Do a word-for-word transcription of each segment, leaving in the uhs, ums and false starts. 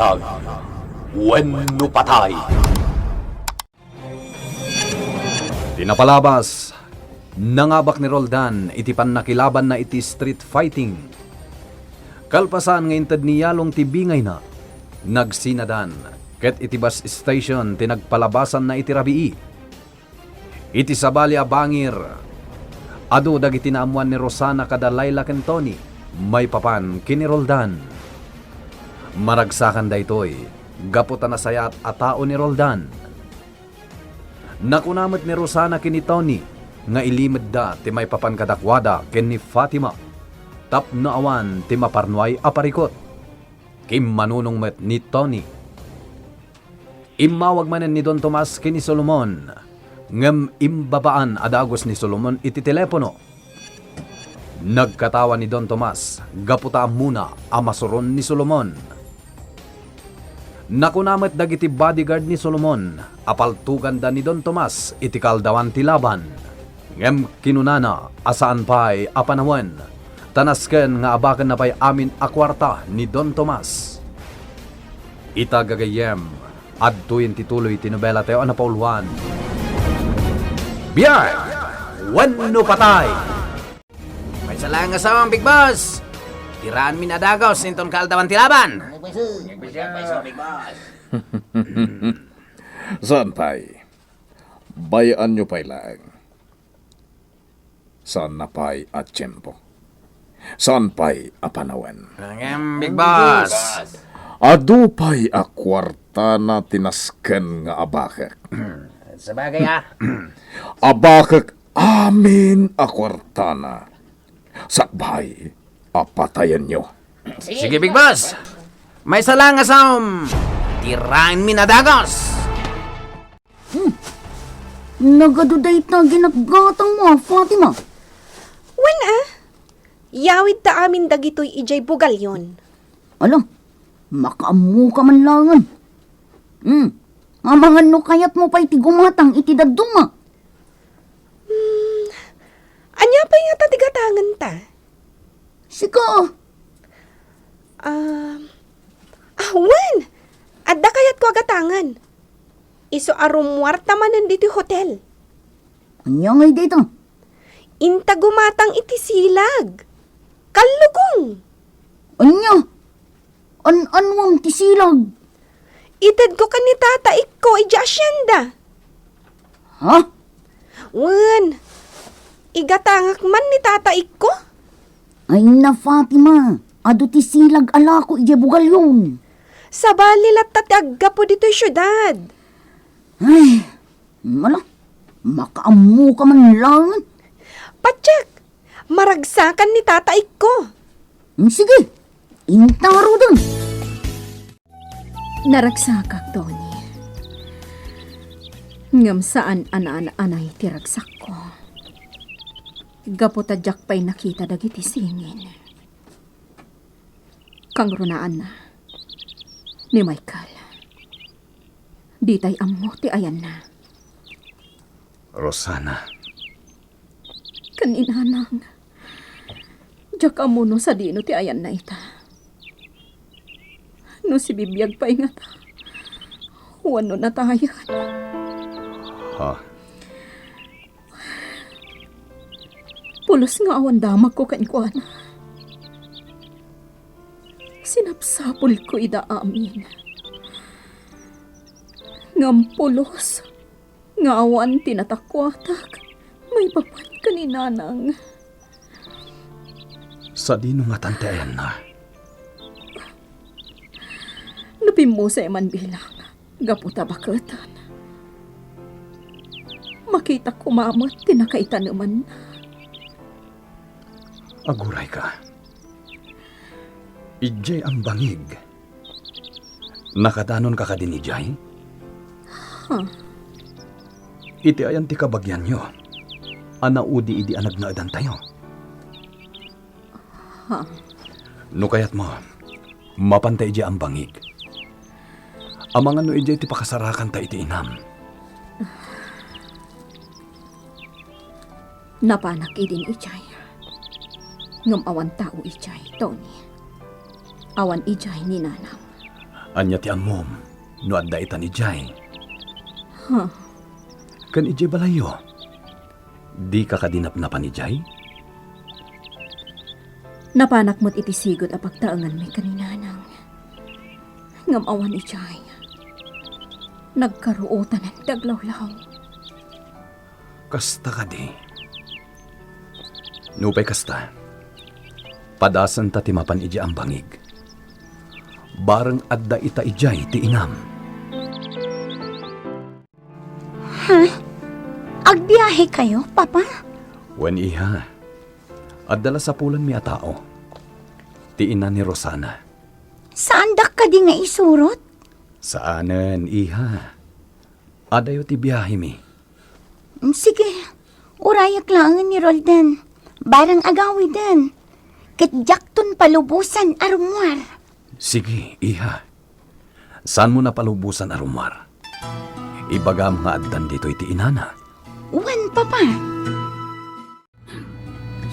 Ag, wenno patay. Ti napalabas, nangabak ni Roldan iti pannakilabanna iti street fighting. Kalpasan nga inted ni Yalong ti bingayna, nagsinadan, ket iti bus station ti nagpalabasanna iti rabii. Iti sabali a bangir, adu dagiti naammoan ni Rosana kada Laila ken Tony maipapan ken ni Roldan. Maragsakan daytoy gapu ta nasayaat a tao ni Roldan. Nakuna met ni Rosana ken ni Tony nga ilimedda ti maipapan kadakuada ken ni Fatima tapno awan ti maparnuay a parikut. Kimmanunong met ni Tony. Immawag manen ni Don Tomas ken ni Solomon, ngem imbabaan a dagus ni Solomon iti telepono. Nagkatawa ni Don Tomas gapu ta ammona a masuron ni Solomon. Nakuna met dagiti bodyguard ni Solomon a paltoganda ni Don Tomas iti kaaldawan ti laban. Ngem kinunana a saan pay a panawen, ta nasken nga abakenna pay amin a kuarta ni Don Tomas. Ita gagayyem, adtoyen ti tuloy ti nobela tayo a napauluan. Biag wenno patay! Maysa laeng a saom, Big Boss! Tiraenmin a dagus inton kaaldawan ti laban! Saan pay. Bay-anyo pay laeng. Saanna pay a tiempo. Saan pay a panawen. Ngem, Big Boss. Adu pay a kuartana ti nasken nga abakek. Sabagay, a. Abakek amin a kuartana. Sakbay a patayenyo. Sige, Big Boss. Maysa laeng a saom. Tiraenmin a dagus. Hmm. Nagadu dayta ginaggatangmo a Fatima. Wen a, yawidta amin dagitoy idiay bugalyon. Ala, makaammoka man laengen. Hmm. Amangan no kayatmo pay ti gumatang iti dadduma. Hmm. Ania pay ngata ti gatangenta? Sika. Ah, ah, wen! Adda kayatko a gatangen. Isu a rummuarta manen ditoy hotel. Ania ngay dayta? Inta gumatang iti silag. Kallukong! Ania? An-anuam ti silag? Itedko ken ni tataikko idiay asyenda. Ha? Wen, igatangak man ni tataikko. Ay na, Fatima, adu ti silag a lako idiay bugalyon. Sabali latta ti aggapu ditoy siudad. Ay, mala, makaammoka man laeng. Patiek, maragsakan ni tataikko. Mm, sige, inta ngaruden. Naragsakak, Tony. Ngem saan a naan-anay ti ragsakko. Gapu ta diak pay nakita dagiti singin. Kangrunaanna ni Michael. Ditay ammo ti ayanna. Rosana. Ken ni Nanang, diak ammo no sadino ti ayanna ita. No sibibiag pay ngata, wenno natayen. Ha? Pulos nga awan damagko kenkuana. Sinapsapulko ida amin. Ngem pulos nga awan ti natakuatak maipapan ken ni Nanang. Sadino ngatan ti ayanna? No pimmusay man bilang gapu ta baketen, makitak koma met ti nakaitanemanna. Agurayka. Idiay ambangig. Nakadanonka kadin idiay? Ha? Iti ayan ti kabagianyo a naudi idi a nagnaedantayo? Ha? No kayatmo, mapanta idiay ambangig. Amangan no idiay ti pakasarakanta iti inam. Napanak idin idiay. Ngem awan tao idiay, Tony. Awan idiay ni Nanang. Ania ti ammom no adda itan idiay? Huh. Ken idiay balayyo? Dika kadi napnapan idiay? Napanak met iti sigud a pagtaenganmi ken ni Nanang. Ngem awan idiay. Nagkaruotanan ti aglawlaw. Kasta kadi? Nupay kasta, padasenta ti mapan idiay ambangig. Bareng adda ita idiay ti inam. Ha? Agbiahe kayo, Papa? Wen, iha. Adda la sapulanmi a tao. Ti ina ni Rosana. Saandak kadi nga isurot? Saanen, iha. Adayo ti biahemi. Sige, urayak laengen ni Roldan. Bareng agawiden. Ket diakton palubosan a rummuar. Sige, iha. Saanmo a palubosan a rummuar? Ibagam nga addan ditoy ti inana. Wen, Papa.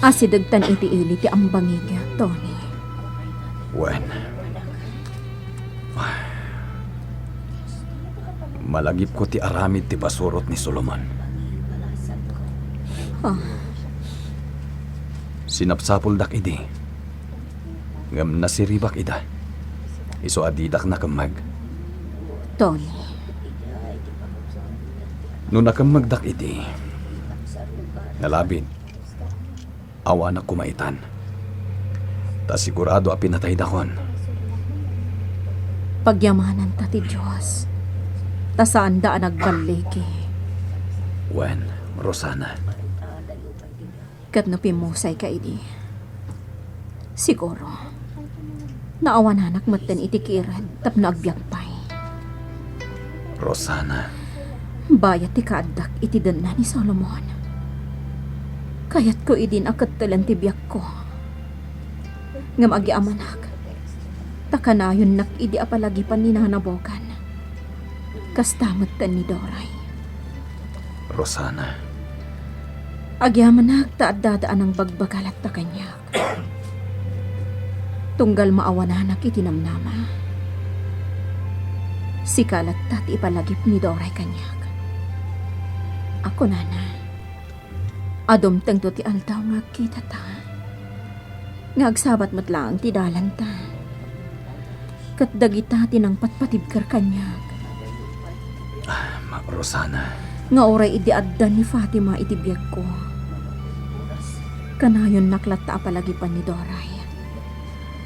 Asidegtan iti ili ti ambangig, Tony. Wen. Malagipko ti aramid ti pasurot ni Solomon. Ah. Sinapsapuldak idi. Ngem nasiribak ida. Isu a didak nakemmeg. Tony. No nakemmegdak idi, nalabit, awanak koma itan. Ta sigurado a pinataydakon. Pagyamananta ti Dios, ta saanda a nagballigi. Wen, Rosana. Ket no pimmusayka idi, siguro, naawananak metten iti kired tapno agbiag pay. Rosana. Bayat ti kaaddak iti denna ni Solomon. Kayatko idin a kettelen ti biagko. Ngem agyamanak, ta kanayonnak idi a palagipan ni Nana Bogan. Kasta met ken ni Doray. Rosana. Agyamanak ta addada a nangbagbagalatta kaniak. Tunggal maawananak iti namnama, sika latta ti ipalagip ni Doray kaniak. A kunana, a dumtengto ti aldaw nga agkitata, nga agsabat met laeng ti dalanta. Ket dagita ti nangpatpatibker kaniak. Ah, ma-, Rosana. Nga uray idi adda ni Fatima iti biagko, kanayonnak latta a palagipan ni Doray.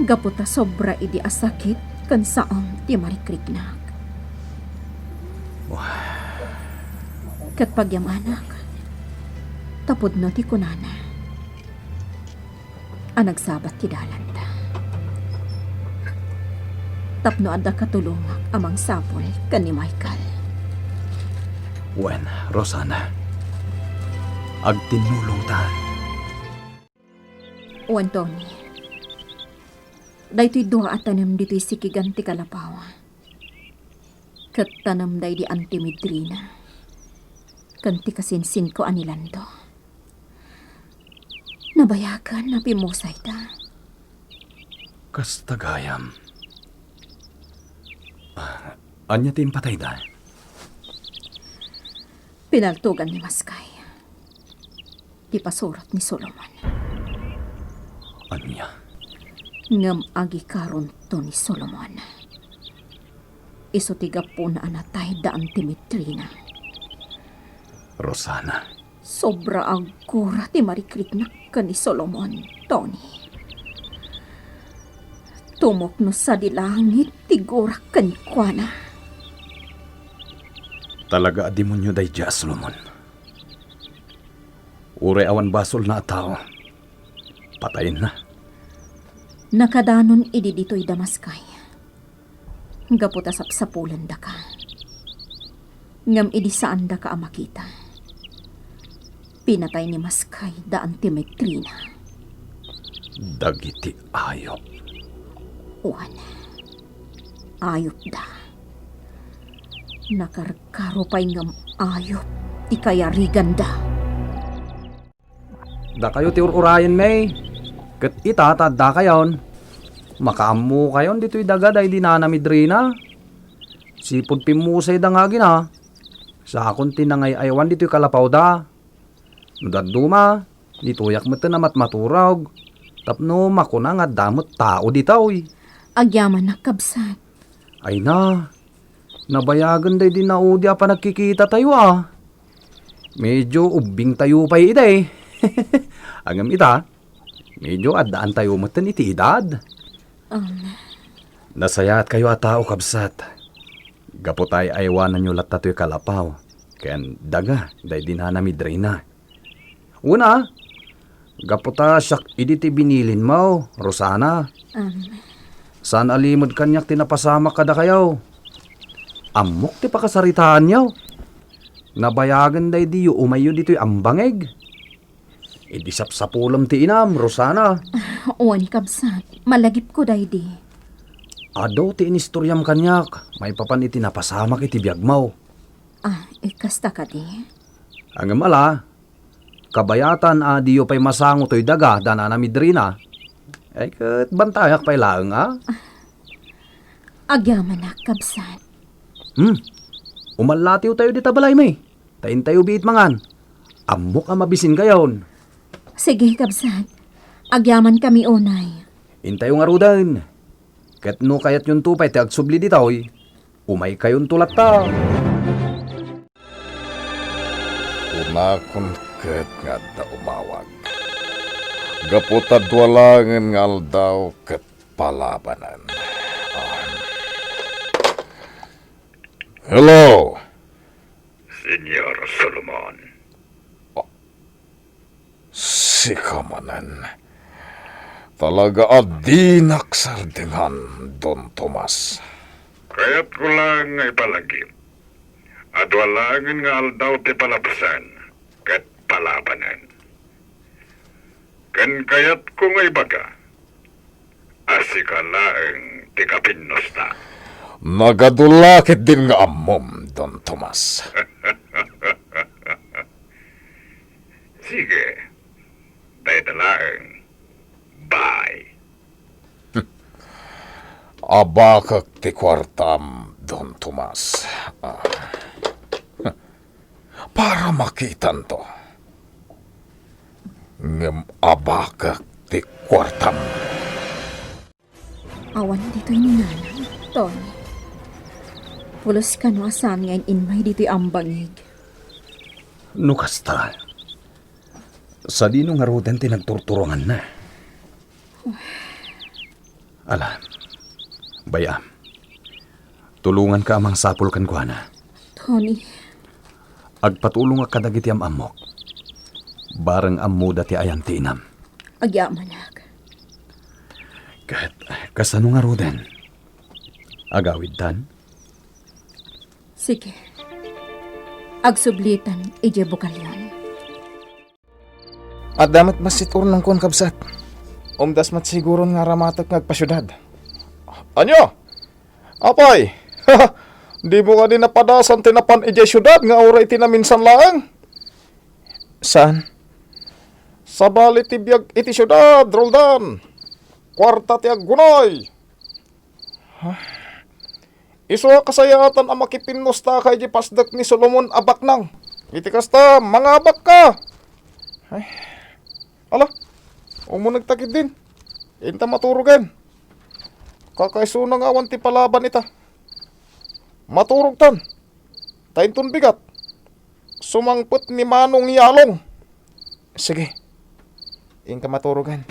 Gapu ta sobra idi a sakit ken saom ti marikriknak. Wah. Ket pagyamanak, ta pudno ti kunana a nagsabat ti dalanta. Tapno adda katulongak a mangsapul ken ni Michael. Wen, Rosana, agtinnulongta. Wen, Tony, daytoy dua a tanem ditoy sikigan ti kalapaw. Ket tanemda idi Auntie Medrina ken ti kasinsinko a ni Lando. Nabayagen a pimmusayda. Kasta gayam. Ah, ania ti impatayda? Pinaltogan ni Maskay ti pasurot ni Solomon. Ania? Ngem agikaronto ni Solomon. Isu ti gapuna a natay da Auntie Medrina. Rosana. Sobra a gura ti marikriknak ken ni Solomon, Tony. Tumok no sadi langit ti gurak kenkuana. Talaga a demonio daydiay a Solomon. Uray awan basolna a tao, patayenna. Nakadanon idi ditoy Damascay, gapu ta sapsapulendaka. Ngem idi saandaka a makita, pinatay ni Maskay da Auntie Medrina. Dagiti ayop. Wen, ayopda. Nakarkaro pay ngem ayop ti kayariganda. Dakayo ti ur-urayen, May. Ket ita ta addakayon. Makaammokayon ditoy daga daydi nana Midrina. Sipud pimmusayda nga agina, sakon ti nangay-aywan ditoy kalapawda. No dadduma, ditoyak metten a matmaturog. Tapno makuna nga adda met tao ditoy. Agyamanak, kabsat. Ay na, nabayagen daydi naudi a panagkikitatayo a. Medyo ubbingtayo pay idi. Ngem ita, medyo addaantayo metten iti edad. Um. Nasayaatkayo a tao, kabsat. Gapu ta ay-aywananyo latta toy kalapaw ken daga daydi nana Midrina. Una, gapu ta siak idi ti binilinmo, Rosana. Um. Saan a limed kaniak ti napasamak kadakayo. Ammok ti pakasaritaanyo. Nabayagen daydiyo umayyo ditoy ambangig. Idi sapsapulem ti inam, Rosana. Wen, kabsat. Malagipko daydi. Adu ti inistoriam kaniak maipapan iti napasamak iti biagmo. Ah, eh, kasta kadi? Ngem ala, kabayatan a diyo pay masango toy daga da nana Midrina. Ay, ket bantayak pay laeng a. Agyamanak, kabsat. Hmm. Umallatiwtayo dita balaymi. Ta intayo biit mangan. Ammok a mabisinkayon. Sige, kabsat. Agyamankami unay. Intayo ngaruden. Ket no kayatyonto pay ti agsubli ditoy, umaykayonto latta. Kunakon ket nga adda umawag. Gapu ta dua laengen nga aldaw ket palabanen. Ah. Hello, Señor Solomon. Ah, sika manen. Talaga a dinak sardengan, Don Tomas. Kayatko laeng nga ipalagip a dua laengen nga aldaw ti palabsen ket palabanen. Ken kayatko nga ibaga a sika laeng ti kapinnusta. Nagadu la ketdin nga ammom, Don Tomas. Sige, dayta laeng. Bye. Abakek ti kuartam, Don Tomas. Ah. Para makitanto. Ngem abakek ti kuartam. Awan ditoy ni Nanang, Tony. Pulos kano a saan nga in-inmay ditoy ambangig. No kasta, sadino ngaruden ti nagturturonganna? Ala, bay-am. Tulonganka a mangsapul kenkuana. Tony. Agpatulongak kadagiti am-ammok. Bareng ammoda ti ayan ti inam. Agyamanak. Ket kasano ngaruden? Agawidtan? Sige. Agsublitan idiay bukalyon. Adda met bassit urnongkon, kabsat. Umdas met siguron nga aramatek nga agpasiudad. Ania? Apay? Dimo kadi napadasan ti napan idiay siudad nga uray ti naminsan laeng? Saan? Sabali ti biag iti siudad, Roldan. Kuarta ti aggunay. Isu a kasayaatan a makipinnusta ka idiay pasdek ni Solomon a baknang. Iti kasta, mangabakka. Ay. Ala, umunegta ketdin. Inta maturogen. Kakaisuna nga awan ti palaban ita. Maturogtan. Ta inton bigat, sumangpet ni Manong Yalong. Sige. Inka maturogen.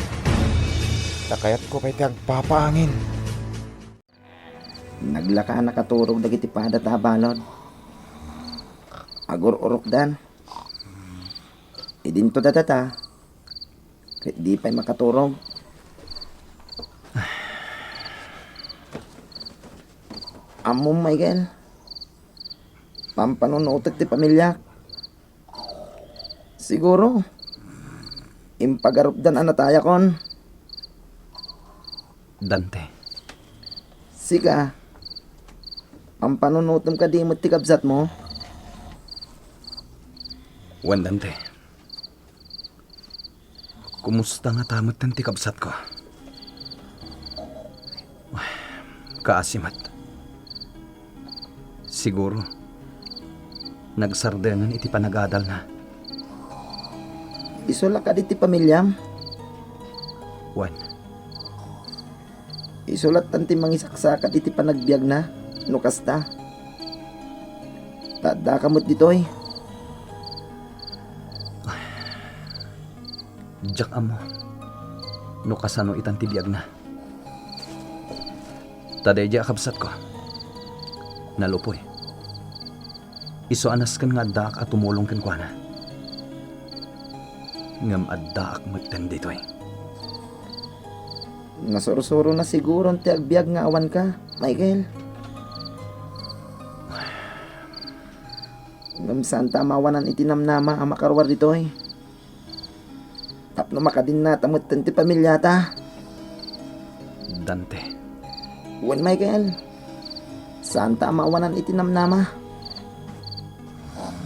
Ta kayatko pay ti agpapaangin. Naglaka a nakaturog dagiti padata a balud. Agur-urokdan. Idinto dadata. Ket di pay makaturog. Ammom, Michael, pampanunutek ti pamiliak. Siguro, impagarupdan a natayakon. Dante. Sika, pampanunutem kadi met ti kabsatmo? Wen, Dante. Kumusta ngata metten ti kabsatko? Kaasi met. Siguro, nagsardengen iti panagadalna. Isu la kadi ti pamiliam? Wen. Isu lattan ti mangisaksakat iti panagbiagna, no kasta. Ta addaka met ditoy. Diak ammo no kasano itan ti biagna. Ta daydiay a kabsatko, nalupoy. Isu a nasken nga addaak a tumulong kenkuana. Ngem addaak metten ditoy. Nasursurona siguron ti agbiag nga awanka, Michael. Ngem saanta a mawanan iti namnama a makaruar ditoy. Tapno makadinnata metten ti pamiliata. Dante. Wen, Michael. Saanta a mawanan iti namnama.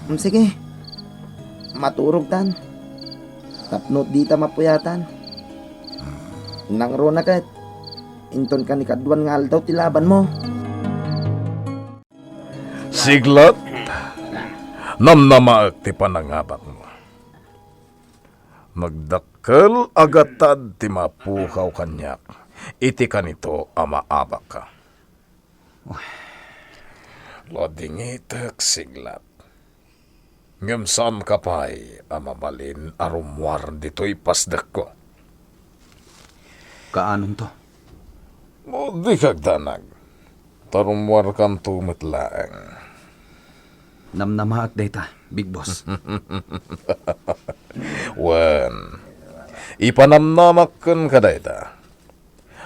Mm, sige. Maturogtan. Tapno dita mapuyatan. Nangruna ket, inton kanikaduan nga aldaw ti labanmo. Siglat, namnamaek ti panangabakmo. Nagdakkel a gatad ti mapukaw kaniak iti kanito a maabakka. Ladingitek, Siglat. Ngem saanka pay a mabalin a rummuar ditoy pasdekko. Kaanonto? Dika agdanag. Ta rummuarkanto met laeng. Namnamaek dayta, Big Boss. Wen, ipanamnamak kenka dayta.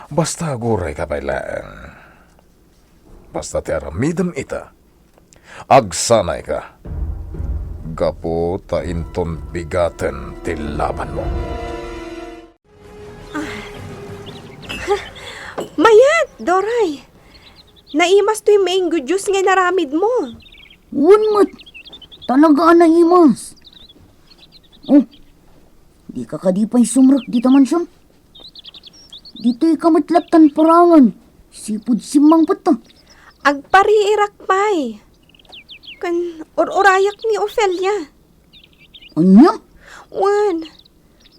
Basta agurayka pay laeng. Basta ti aramidem ita, agsanayka. Gapu ta inton bigaten ti labanmo. Mayat, Doray! Naimas toy mainggo juice nga inaramidmo. Wen met, talaga a naimas. Oh, dika kadi pay sumrek dita mansion? Ditoyka met lattan parangan. Sipud simmangpet ta. Agpariirak pay. Ken ur-urayak ni Ofelia. Ania? Wen,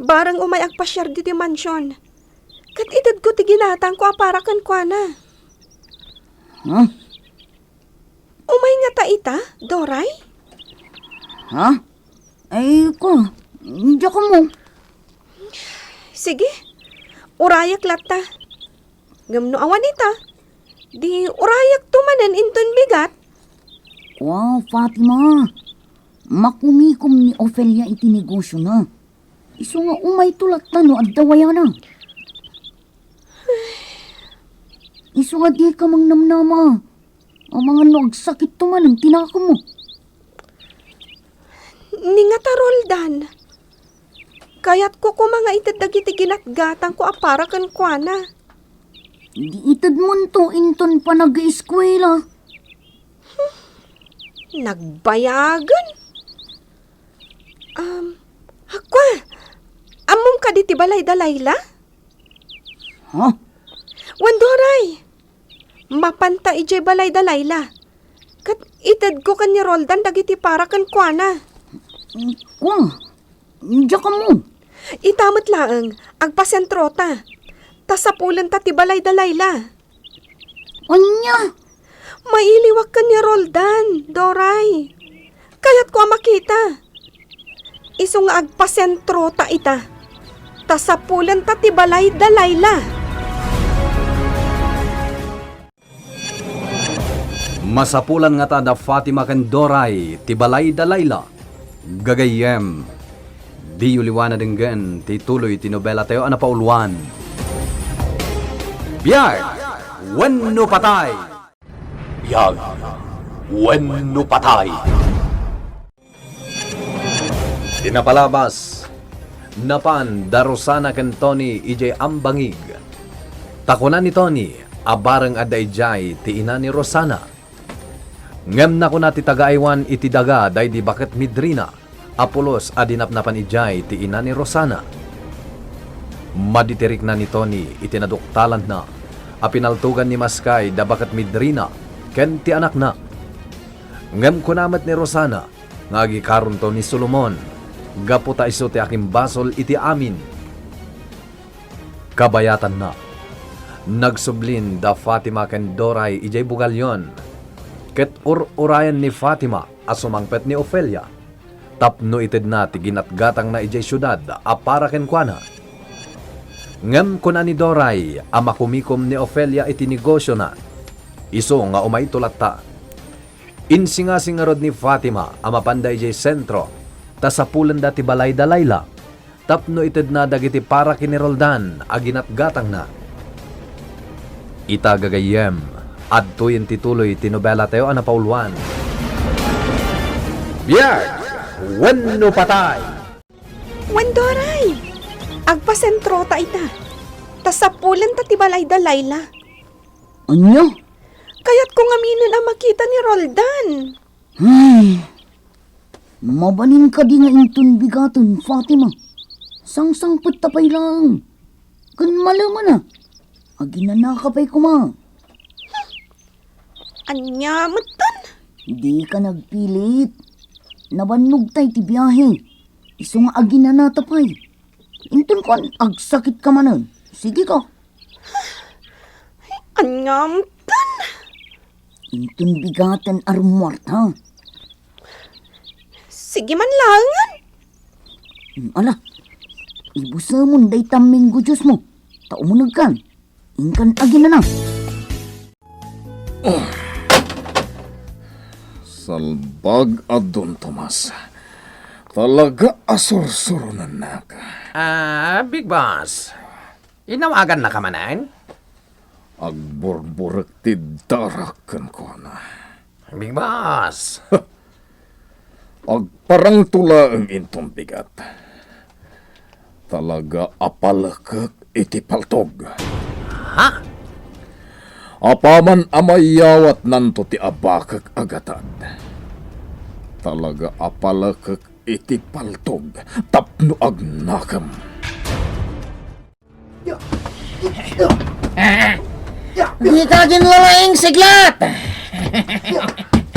bareng umay agpasiar ditoy mansion. Ket itedko ti ginatangko a para kenkuana. Ha? Umay ngata ita, Doray? Ha? Ay, ko, diak ammo. Sige, urayak latta. Ngem no awan ita, di urayakto manen inton bigat. Kua, Fatima, makumikom ni Ofelia iti negosiona. Isu nga umayto latta no adda wayana. Isu nga dika mangnamnama. Amangan no agsakitto manen ti nakemmo. Ni ngata, Roldan, kayatko koma nga ited dagiti ginatgatangko a para kenkuana. Di itedmonto inton panag-eskuela. Hmm, nagbayagen. Um, kua, ammom kadi ti balay da Laila? Ha? Wen, Doray, mapanta idiay balay da Laila. Ket itedko ken ni Roldan dagiti para kenkuana. Kua, diak ammo. Ita met laeng, agpasentrota. Ta sapulenta ti balay da Laila. Ania? Mailiwak ken ni Roldan, Doray. Kayatko a makita. Isu nga agpasentrota ita. Ta sapulenta ti balay da Laila. Masapulan ngata da Fatima ken Doray ti balay da Laila. Gagayyem, diyo liwan a denggen ti tuloy ti nobelatayo a napauluan, Biag wenno Patay. Biag wenno Patay. Ti napalabas, napan da Rosana ken Tony idiay ambangig. Ta kuna ni Tony a bareng adda idiay ti ina ni Rosana. Ngem nakuna ti taga-aywan iti daga daydi baket midrina a pulos a di napnapan idiay ti ina ni Rosana. Maditirikna ni Tony iti naduktalanna a pinaltogan ni Maskay da baket Midrina ken ti anakna. Ngem kuna met ni Rosana nga agikaronto ni Solomon, gapu ta isu ti akimbasol iti amin. Kabayatanna, nagsublin da Fatima ken Doray idiay bugalyon, ket ur-urayan ni Fatima a sumangpet ni Ofelia tapno itedna ti ginatgatangna idiay siudad a para kenkuana. Ngem kuna ni Doray a makumikom ni Ofelia iti negosiona, isu nga umayto latta. Insingasing ngarud ni Fatima a mapanda idiay sentro ta sapulenda ti balay da Laila tapno itedna dagiti para ken ni Roldan a ginatgatangna. Ita gagayyem, adtoyen ti tuloy ti nobelatayo a napauluan. Biag wenno patay! Wen Doray! Agpasentrota ita. Ta sapulenta ti balay da Laila. Ania? Kayatko ngaminen a makita ni Roldan. Ay, mabalin kadi nga inton bigaten, Fatima? Sangsangpetta pay laeng. Ken malemana, aginanaka pay koma. Ania metten? Dika nagpilit. Nabannogtay ti biahe. Isu nga aginanata pay. Inton kuan, agsakitka manen. Sigeka. Ania metten? Inton bigaten a rummuarta. Sige man laengen. Hmm, ala, ibusemon dayta minggo Diosmo, ta umunegkan. Inkan aginana. Salbag a Don Tomas. Talaga a sursuronennaka. Ah, Big Boss. Inawagannaka manen? Agburburek ti darak kenkuana. Big Boss. Agparangto laeng inton bigat. Talaga a palekek iti paltog. Ha? Apaman a mayawatnanto ti abakek a gatad. Talaga a palekek iti paltog tapno agnakem. Dika aginlalaing, Siglat!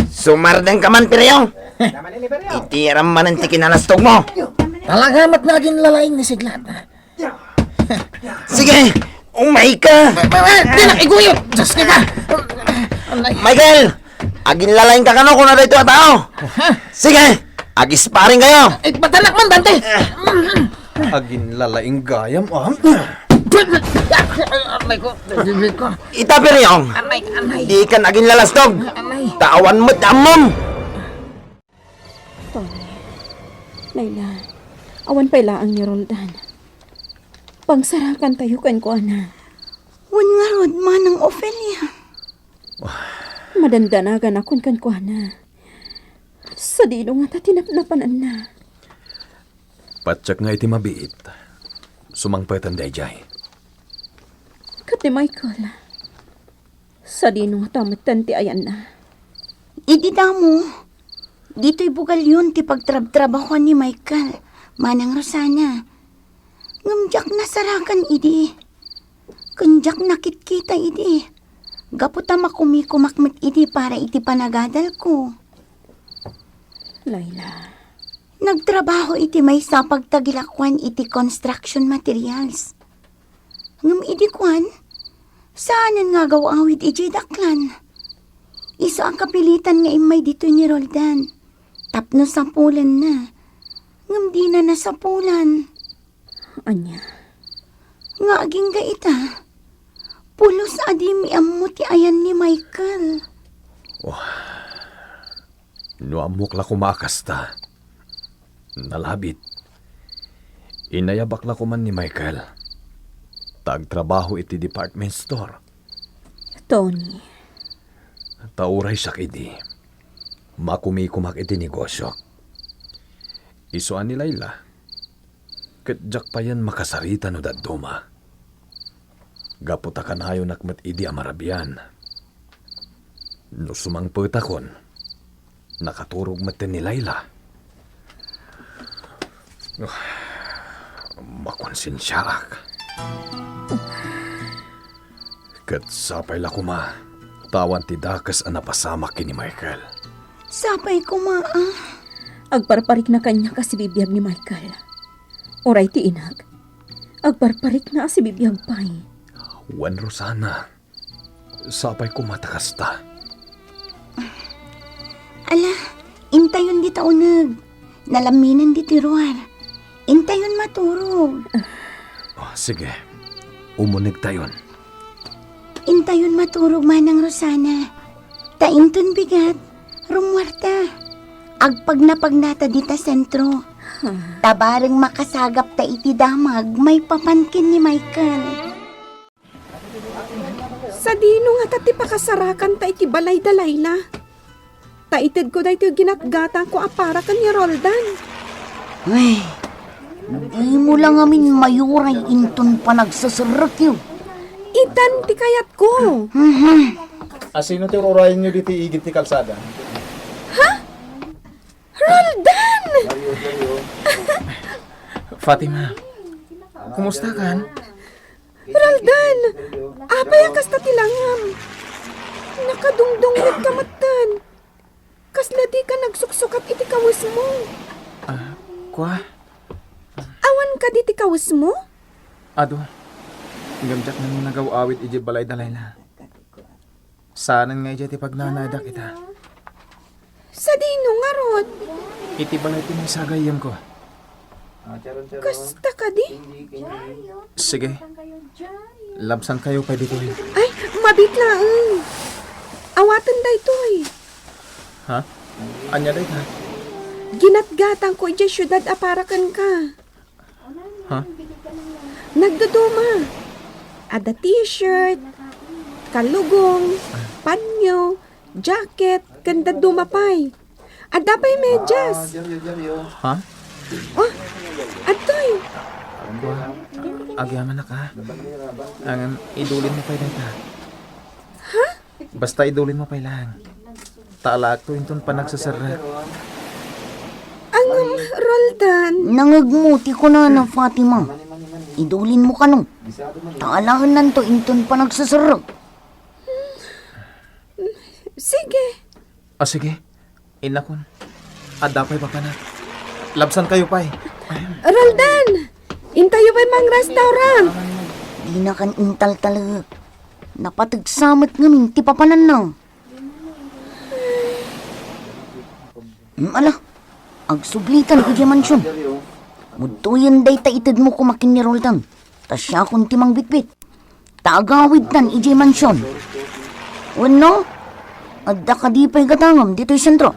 Sumardengka man, Piryo! Iti aram manen ti kinalastogmo! Talaga met nga aginlalaing ni Siglat. Sige, umayka! Dina, iguyod! Diyos ka! Michael! Aginlalaingka kano kuna daytoy a tao? Ha? Sige, agisparing kayo. Ay, patanak man, Dante. Aginlalaing gayam, ah. Aray ko, aray ko. Ita, Piryong. Aray, aray. Dikan aginlalastog. Aray. Tawan met ammom. Tony, Laila, awan pay laeng ni Roldan. Pangsarakantayo kenkuana. Wen ngarud, Manang Ofelia. Madandanaganakon kenkuana. Sadino ngata ti napnapananna? Patiek nga iti mabiit, sumangpeten daydiay. Ket ni Michael, sadino ngata metten ti ayanna? Idi damo, ditoy bugalyon ti pagtrabtrabahuan ni Michael, Manang Rosana. Ngem diak nasarakan idi. Ken diak nakitkita idi. Gapu ta makumikumak met idi para iti panagadalko. Laila. Nagtrabaho iti maysa a pagtagilakuan iti construction materials. Ngem idi kuan, saanen nga agaw-awid idiay daklan. Isu a kapilitan nga immay ditoy ni Roldan tapno sapulenna. Ngem dina nasapulan. Ania? Nga agingga ita, pulos a dimi ammo ti ayan ni Michael. Wah, no ammok la koma a kasta. Nalabit. Inayabak la koman ni Michael. Ta agtrabaho iti department store. Tony. Ta uray siak idi, makumikumak iti negosiok. Isu a ni Laila, ket diak payen makasarita no dadduma. Gapu ta kanayonak met idi a marabian. No sumangpetakon, nakaturog metten ni Laila. Makonsensiaak. Ket sapay la koma, ta awan ti dakes a napasamak ken ni Michael. Sapay koma, a. Agparparikna kaniak a sibibiag ni Michael. Uray ti inak, agparparikna a sibibiag pay. Wen, Rosana, sapay koma ta kasta. Ala, intayon dita uneg. Nalamminen ditoy ruar. Intayon maturog. Ah, sige. Umunegtayon. Intayon maturog, Manang Rosana. Ta inton bigat, rummuarta. Agpagnapagnata dita sentro. Ta bareng makasagapta iti damag maipapan ken ni Michael. Sadino ngata ti pakasarakanta iti balay da Laila? Ta itedko daytoy ginatgatangko a para ken ni Roldan. Ay, dimo la ngamin mayuray inton panagseserrekyo. Itan ti kayatko. Mhm. Asino ti ururayenyo ditoy igid ti kalsada? Ha? Roldan! Fatima, kumusta kan? Roldan! Apay a kasta ti langam? Nakadungdungngeg ka metten. Kasla dika nagsuksukat iti kawesmo? Ah, kua? Awan kadi ti kawesmo? Adu, ngem diak nagawawid idiay balay da Laila. Saanen nga idiay ti pagnanaedak ita. Sadino ngarud? Iti balay ti naisagayemko. Kasta kadi? Sige. Labsankayo pay ditoy. Ay, mabiit laeng. Awaten daytoy. Ha? Ania dayta? Ginatgatangko idiay siudad a para kenka. Ha? Nagduduma. Adda t-shirt, kalugong, panyo, jacket, ken dadduma pay. Adda pay medyas. Ha? Oh, adtoy. Kua, agyamanak, ha? Ngem idulinmo pay dayta. Ha? Basta idulinmo pay laeng. Ta alaekto inton panagseserrek. Ngem, Roldan. Nangegmo ti kunana, Fatima. Idulinmo kano. Ta alaennanto inton panagseserrek. Sige. Ah, sige. Innakon. Adda pay papanak. Labsankayo pay. Roldan! Intayo pay mangrestaurant. Dinakan intaltalek. Napateg sa met ngamin ti papananna. Hmm, ala, agsublitan idiay mansion. Mudtoyen dayta itedmo koma ken ni Roldan, ta siakon ti mangbitbit. Ta agawidtan idiay mansion. Wenno, adda kadi pay gatangem ditoy sentro?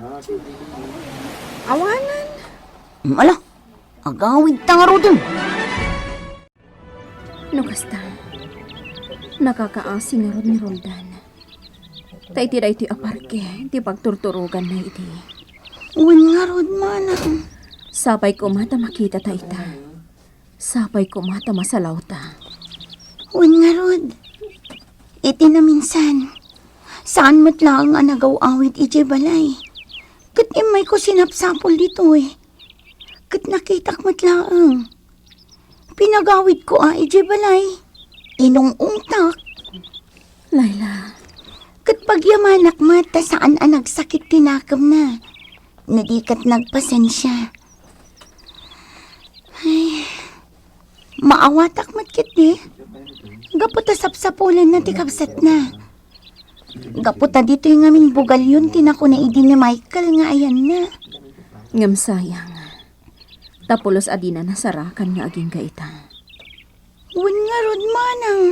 Awanen. Hmm, ala, agawidta ngaruden. No kasta, nakakaasi ngarud ni Roldan. Ta iti daytoy a parke ti pagturturoganna idi. Wen ngarud, manang. Sapay koma ta makitata ita. Sapay koma ta masalawta. Wen ngarud, iti naminsan, saan met laeng a nagaw-awid idiay balay. Ket immayko sinapsapul ditoy. Ket nakitak met laeng. Pinagawidko a idiay balay. Inung-ungtak. Laila. Ket pagyamanak met ta saan a nagsakit ti nakemna. No di ket nagpasensia. Ay, maawatak met ketdi. Gapu ta sapsapulenna ti kabsatna. Gapu ta ditoy ngamin bugalyon ti nakuna idi ni Michael nga ayanna. Ngem sayang, ta pulos a dina nasarakan nga agingga ita. Wen ngarud, manang.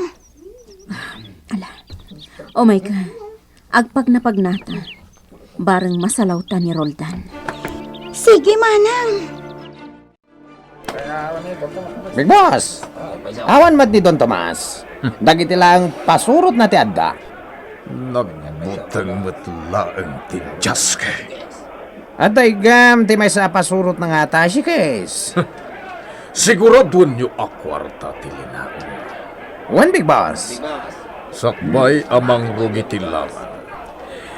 Ah, ala. Umayka, agpagnapagnata. Bareng masalawta ni Roldan. Sige, manang. Big Boss! Awan met ni Don Tomas. Dagiti laeng pasurotna ti adda. Nagbuteng met laeng ti jaske. Adda igam ti maysa a pasurotna nga attache case. Siguraduenyo a kuarta ti linaon. Wen, Big Boss. Sakbay a mangrugi ti laman,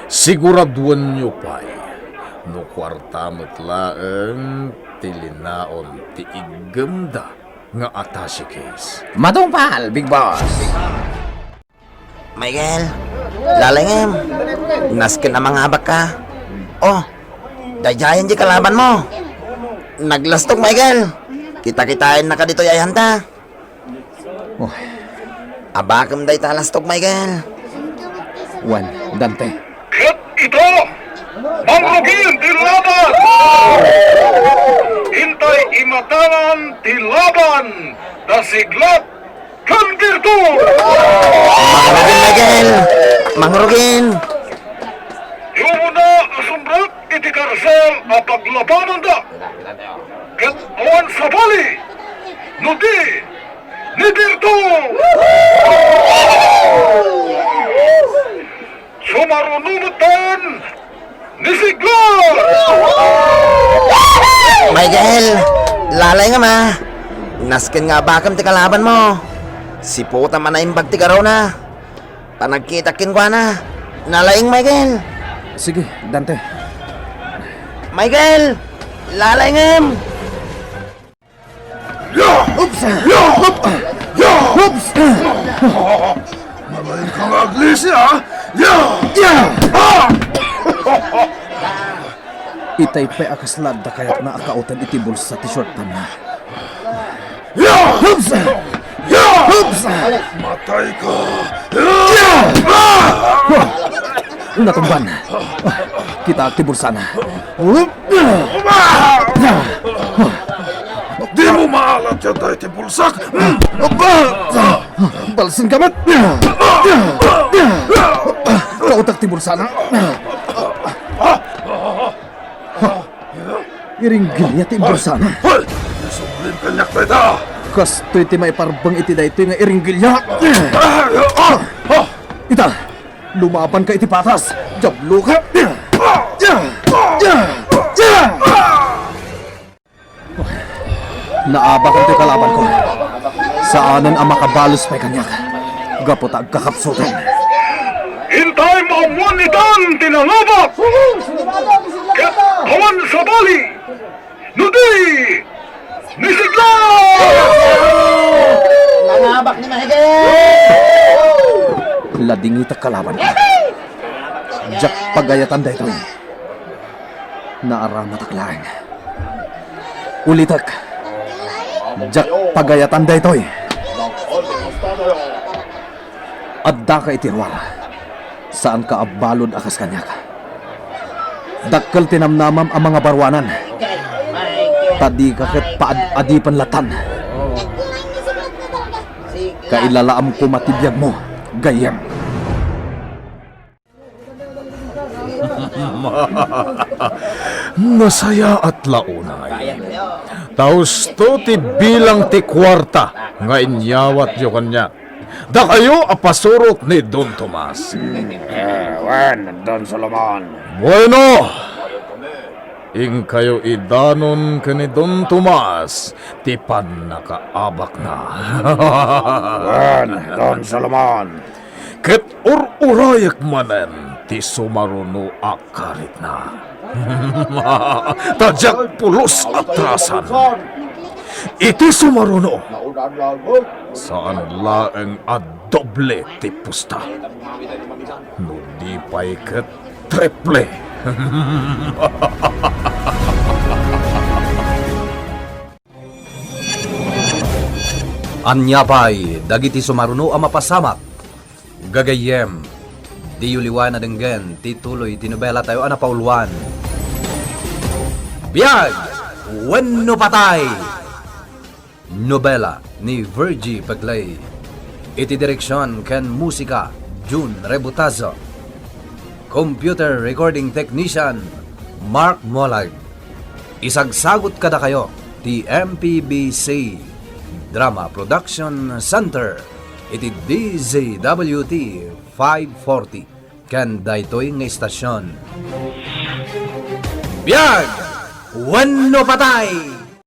siguraduenyo pay no kuarta met laeng ti linaon ti iggemda nga attache case. Matungpal, Big Boss! Michael, lalengem. Nasken a mangabakka. Oh, daydiayen ti kalabanmo. Naglastok, Michael. Kitakitaennaka ditoy ayanta. Oh. Abakem dayta a lastok, Michael. Wen, Dante. Ket ita, mangrugin ti laban! Intay imatanan ti laban da Siglat ken Birto! Mangrugin, Michael! Mangrugin! Ti umuna a sumrek iti karsel a paglabananda ket awan sabali no di ni Birto! Sumaruno metten ni Siglo! Michael, lalengem a. Nasken nga abakem ti kalabanmo. Siputam a naimbag ti garona. Panagkitak kenkuana. Nalaing, Michael. Sige, Dante. Michael, lalengem. Ya! Oops! Ya! Oops! Ya! Oops! Malain ka nga aglisi, ha? Ya! Ya! Ah! Itay pay a kasla adda kayatna a kauten iti bulsa ti shortpantna. Ya! Oops! Ya! Oops! Matay ka! Ya! Ah! Natumban. Kitaak ti bulsana. Dimo maalatda daytoy bulsak. Balsengka met. Kautak ti bulsana. Iringgilya ti bulsana. Hoy! Sublim kaniak dayta. Kastoy ti maiparbeng iti daytoy nga iringgilya. Ita, lumabanka iti patas. Diabloka. Naabakan ti kalabanko. Saanen a makabalos pay kaniak. Gapu ta agkakapsutan. Intay maammoan itan ti nangabak. Ket awan sabali. No di, ni Siglo! Nangabak ni Michael! Ladingitak kalabanko. Diak pagayatan daytoy. Naaramatak laeng. Ulitek. Diak pagayatan daytoy. Addaka iti ruar. Saanka a balud a kas kaniak. Dakkel ti namnamam a mangabaruanan. Ta dika ket paad-adipen latan. Kailalaam koma ti biagmo, gayyem. Nasayaat la unay. Ta husto ti bilang ti kuarta nga inyawatyo kaniak. Dakayo a pasurot ni Don Tomas. Eh, wen, Don Solomon. Bueno! Inkayo idanon ken ni Don Tomas ti pannakaabakna. Wen, Don Solomon. Ket ur-urayek manen ti sumaruno a karitna. Ta diak pulos a trasan. Iti sumaruno, saan laeng a doble ti pusta. No di pay ket triple. Ania pay dagiti sumaruno a mapasamak? Gagayyem, diyo liwan a denggen ti tuloy ti nobelatayo a napauluan, Biag wenno Patay! Nobela ni Virgie Peclay. Iti direksion ken musika, Jun Rebutazo. Computer recording technician, Mark Molag. Isagsagut kadakayo ti M P B C Drama Production Center iti D Z W T five forty ken daytoy nga istasion. Biag wenno patay!